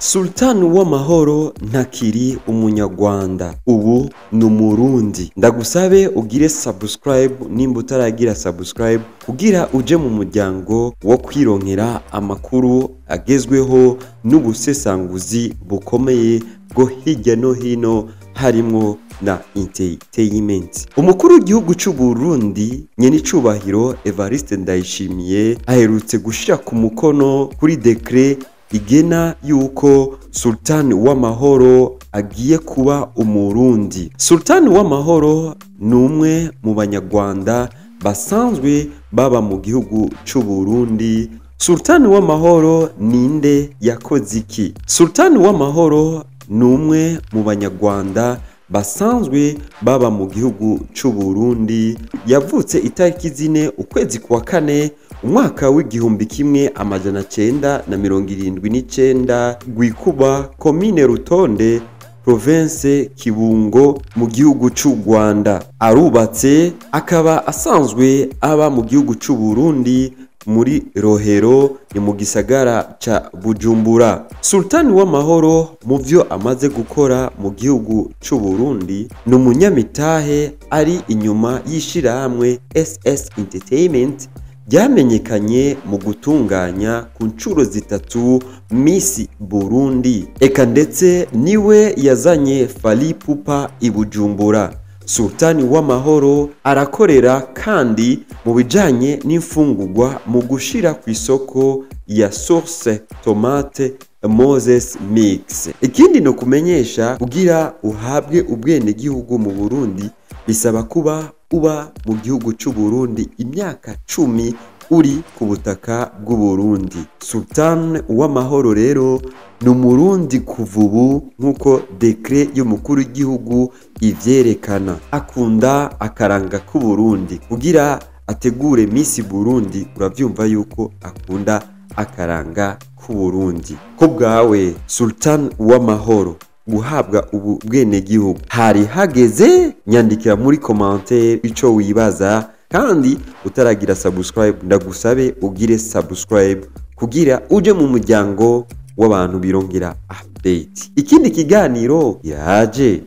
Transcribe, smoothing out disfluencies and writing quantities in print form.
Sultan Uwamahoro ntakiri umunyarwanda, ubu ni umurundi. Ndagusabe ugire subscribe nimba utaragira subscribe kugira uje mu muryango wo kwironkera amakuru agezweho n'ubusesanguzi bukomeye bwo hirya no hino harimwo na entertainment. Umukuru w'igihugu cy'u Burundi nyenicubahiro Evariste Ndayishimiye aherutse gushira ku mukono kuri décret igena yuko Sultan Uwamahoro agiye kuba umurundi. Sultan Uwamahoro ni umwe mu banyarwanda basanzwe baba mu gihugu cy'u Burundi. Sultan Uwamahoro ninde, yakoze iki? Sultan Uwamahoro ni umwe mu banyarwanda basanzwe baba mu gihugu cy'u Burundi. Yavutse itariki 4 ukwezi kwa kane umwaka w'1979, Gwikuba, komine Rutonde, province Kibungo, mu gihugu cy'u Rwanda. Arubatse, akaba asanzwe aba mu gihugu cy'u Burundi muri Rohero, ni mu gisagara ca Bujumbura. Sultan Uwamahoro mu vyo amaze gukora mu gihugu c'u Burundi, ni umunyamitahe ari inyuma y'ishirahamwe SS Entertainment ryamenyekanye mu gutunganya ku nshuro 3 Miss Burundi, eka ndetse niwe yazanye Fally Ipupa i Bujumbura. Sultan Uwamahoro arakorera kandi mu bijanye n'imfungurwa mu gushira ku isoko ya sauce tomate Moses Mix. Ikindi no kumenyesha, kugira uhabwe ubwenegihugu mu Burundi bisaba kuba uba mu gihugu cy'u Burundi imyaka 10 uri ku butaka bw'u Burundi. Sultan Uwamahoro rero ni umurundi kuva ubu nk'uko décret y'umukuru w'igihugu ivyerekana. Akunda akaranga k'u Burundi, kugira ategure Miss Burundi uravyumva yuko akunda akaranga k'u Burundi. Ko bwawe, Sultan Uwamahoro guhabwa ubu bwenegihugu hari hageze? Nyandikira muri commentaire ico wibaza, kandi utaragira subscribe ndagusabe ugire subscribe kugira uje mu muryango w'abantu birongera update. Ikindi kiganiro yaje.